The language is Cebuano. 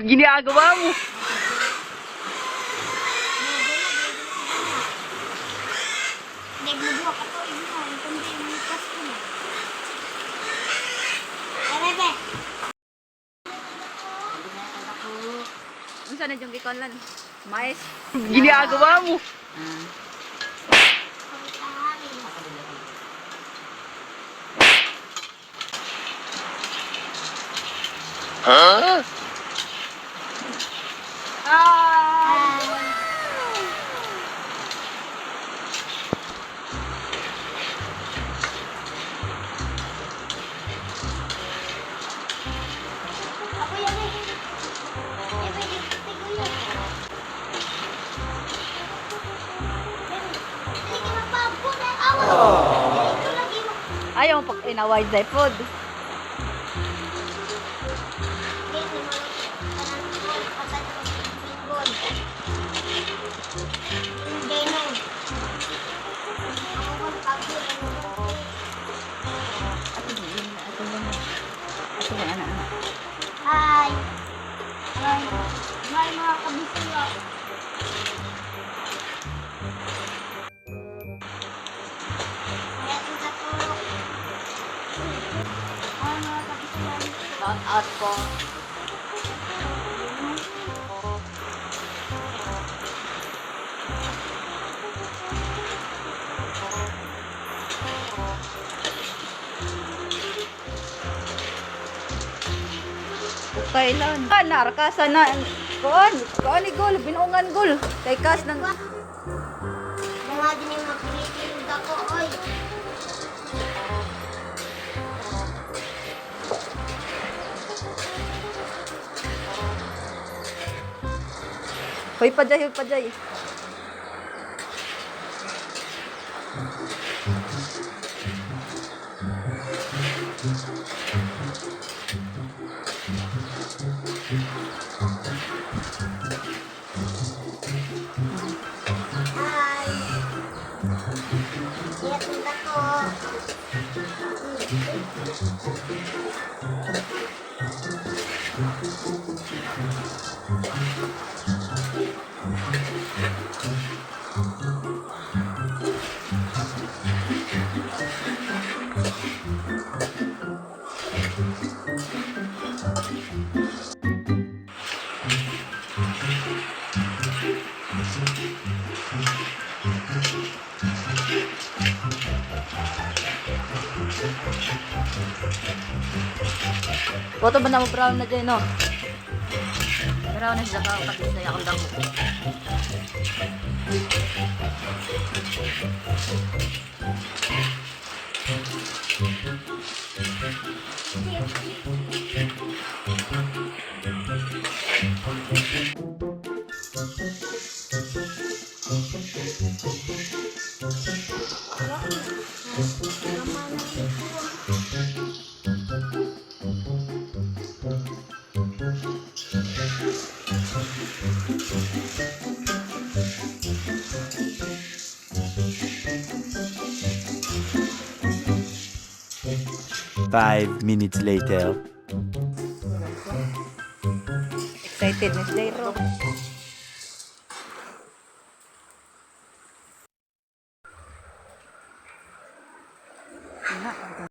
Ginagawa mo? Hindi, bubuha ka to. Yun na, kundi yung Pasko na. Ay, bebe. Unsa na yung gikonlan? Mais. Ginagawa mo? Ah. Pagkit ang hangin. Ah! Ay. Ako yan eh. Eh, pwede tigulo. Dili ka magpabot ay awa. Dili ko lagi mo. Ayaw mo pag inaway sa food. Dili mo kanang gol patay ko gol. Hindi no. Ako ko pagod ano. Ato ato lang. Ato lang ana ana. Hi. Hi. Hi mga kabisaya. Kaya sa tulog. Hi mga kabisaya. Shout out po. Kailan? Ah, narkasa na. Kuan, kuan ni gol, binuongan gol. Kay kas nang Mga din yung makikinig ako, oy. Hoy pajay, hoy pajay. Hi. Ingat din ako. Boto ba na mo brown na dyan, no? Brown na siya ka, kapit akong dako. 5 minutes later. Excited na si Jairo.